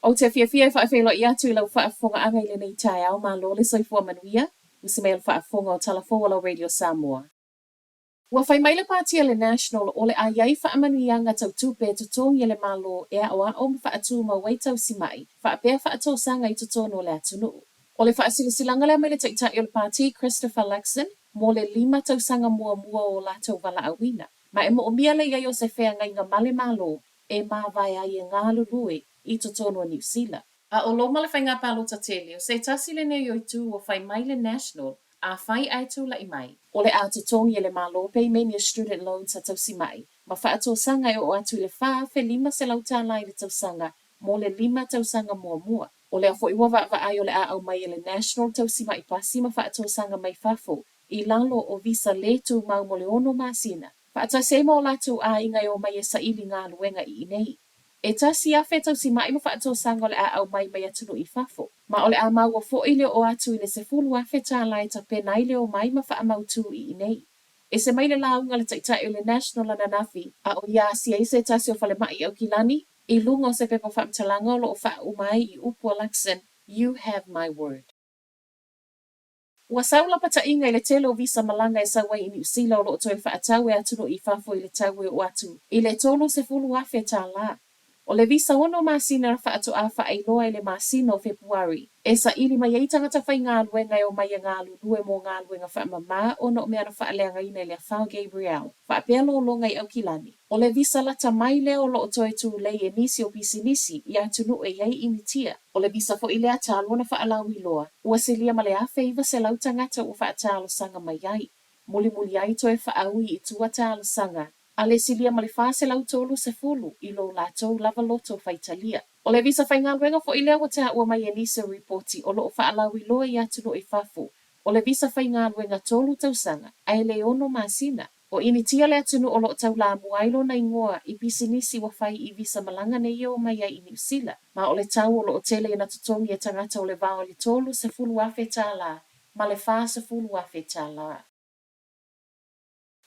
Ou te fiafia e faafeiloai atu i lau faafofogaaga i lenei taeao, malo le soifua manuia, usi mai a le faafofoga o Tala Fou a lau Radio Samoa. Ua fai mai le Pāti a le National o le a i ai faamanuiaga tau tupe e totogi e le Malo e aoao ma faatumau ai tausima'i faapea faatosaga i totonu o le atunuu. O le faasilasilaga lea mai le Taitai o le Pāti, Christopher Luxon, mo le lima tausaga muamua o o latou valaauina, ma e moomia le i ai o se feagaiga ma le Malo e mavae ai e galulue i totonu o Niu Sila. A o loma le faiga palota tele, o se tasi lenei o itu ua fai mai le National, afai ae tulai mai, o le a totogi e le Malo peimeni o student loans a tausima'i ma faatosaga e oo atu i le $4,500 tala i le tausaga mo le lima tausaga muamua. O lea foi ua vaavaai o le a aumai e le National tausima'i pasi ma faatosaga mai fafo i lalo o visa le tumau mo le ono masina, faatasi ai ma o latou aiga e omai e saili galuega i inei. E 1,000 tausima'i ma faatosaga o le a aumai mai atunuu i fafo, ma o le a maua foi le oo atu i le $10,000 tala e tapena ai le omai ma faamautū i inei. Ese mai le lauga a le Taitai o le National ananafi, a o ia asia ai se tasi o falemai i Aukilani, i luga o se pepa faamatalaga o lo o faauma ai i upu a Luxon, You have my word. Ua sau lapataiga i le tele o visa malaga e sau ai i Niu Sila o lo o toe faatau e atunuu i fafo i le tau e oo atu i le $30,000 tala. O le visa ono masina na faatoa faailoa i le masina o Fepuari, e saili mai ai tagata faigaluega e omai e galulue mo galuega faamama ona o mea na faaleagaina i le afa o Gabrielle, faapea lologa i Aukilani. O le visa lata mai lea o lo o toe tulei e nisi o pisinisi i atunuu e i ai Initia. O le visa foi lea talu ona faalauiloa, ua silia ma le 1,900 tagata ua faatalosaga mai ai. Mulimuli ai toe faaui i tua talosaga a le silia ma le 430 i lo latou lava loto faitalia. O le visa faigaluega foi lea ua taua mai e nisi o ripoti o lo o faalauiloa i atunuu i fafo, o le visa faigaluega tolu tausaga ae le ono masina. O Initia le atunuu o lo o taulamua ai lona igoa i pisinisi ua fai i visa malaga nei e omai ai i Niu Sila, ma o le tau o lo o tele ina totogi e tagata o le va o le $30,000 tala ma le $40,000 tala.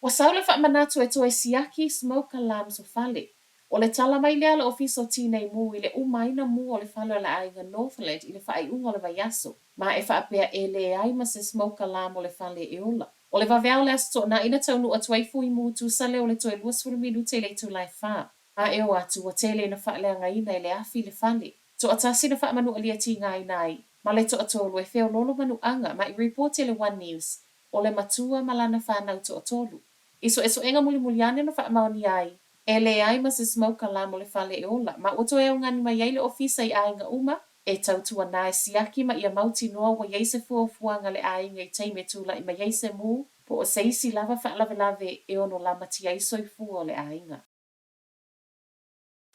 Ua sau le faamanatu e toe siaki smoke alarms o fale. O le tala mai lea a le Ofisa o Tinei Mu i le umaina mu o le fale o le aiga Northland i le faaiuga o le vaiaso, ma e faapea e leai ma se smoke alarm o le fale e ola. O le vaveao o le Aso Toonai na taunuu atu ai fui mu tusa lea o le toe 20 minute i le itula e fa. A e o atu, ua tele ina faaleagaina e le afi le fale. Toatasi na faamanualia tigaina ai, ma le toatolu e feoloolo manuaga ma i ripoti a le One News, o le matua ma lana fanau toatolu. I suesuega mulimuli ane na faamaonia ai, e leai ma se smoke alarm o le fale e ola, ma ua toe augani mai ai le ofisa i aiga uma e tautuana e siaki ma ia mautinoa ua i ai se fuafuaga a le aiga i taimi e tulai mai ai se mū po o se isi lava faalavelave e ono lamatia ai soifua o le aiga.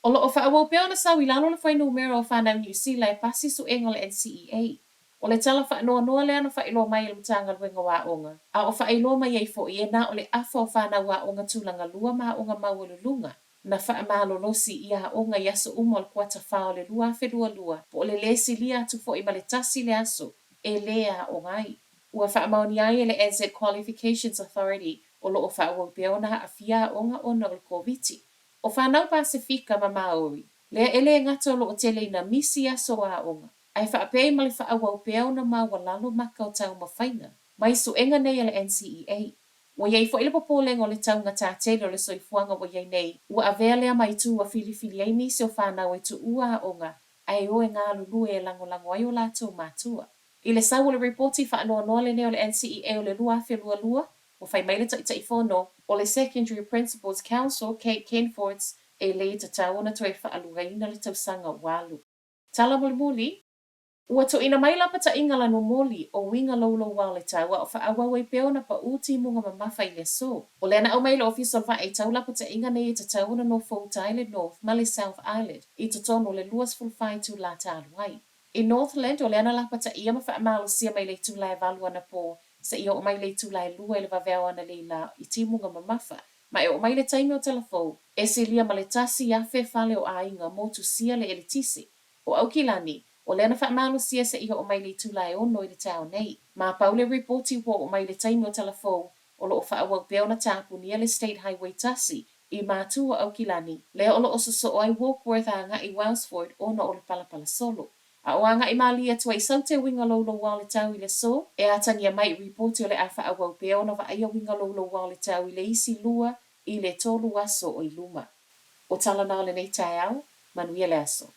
O lo o faaauau pea ona sau i lalo le fuainumera o fanau Niu Sila e pasi suega o le NCEA. O le tala faanoanoa lea na faailoa mai e le Matagaluega o Aoga, a o faailoa mai ai foi e na o le afa o fanau aoga tulaga lua ma aoga maualuluga na faamalolosi i aoga i aso uma o le kuata fa o le 2022 po o le lē silia atu foi ma le tasi le aso e lē aoga ai. Ua faamaonia ai e le NZ Qualifications Authority o lo o faaauau pea ona aafia aoga ona o le Koviti. O fanau Pasefika ma Māori, lea e lē gata o lo o tele ina misi aso aoga, ae faapea ai ma le faaauau pea ona maualalo maka o taumafaiga mai suega nei a le NCEA. Ua i ai foi le popolega o le taugatā tele o le soifuaga ua i ai nei, ua avea lea ma itu ua filifili ai nisi o fanau e tuua aoga ae o e galulue e lagolago ai o latou matua. I le sau o le ripoti faanoanoa lenei o le NCEA o le 2022, ua fai mai le Taitaifono o le Secondary Principals Council, Kate Kenfords, e lē tatau ona toe faaluaina le tausaga ua alu. Tala mulimuli, Ua tuuina mai lapataiga lanumoli o uiga louloua o le tau a o faaauau ai pea ona paʻū timuga mamafa i le aso. O lea na aumai le Ofisa o le Vaai Tau Lapataiga nei e tatau ona nofouta ai le North ma le South Island i totonu o le 24 itulā talu ai. I Northland, o lea na lapataia ma faamalosia mai le itula e valu anapō seia oo mai le itula e lua i le vaveao analeila i timuga mamafa, ma e oo mai le taimi o Talafou, e silia ma le 1,000 fale o aiga motusia le eletise. O Aukilani, o lea na faamalosia seia oo mai le itula e ono i le taeao nei. Ma pau le ripoti ua oo mai le taimi o Talafou, o lo o faaauau pea ona tapunia le State Highway 1. I Matu o Aukilani, lea o lo o sosoo ai Warkworth agai Wellsford ona o le palapala solo. A o agaʻi mālie atu ai i Saute uiga louloua o le tau i le aso, e atagia mai i ripoti o le a faaauau pea ona vaaia uiga louloua o le tau i le isi lua i le tolu aso o i luma. O tala na o lenei taeao, manuia le aso.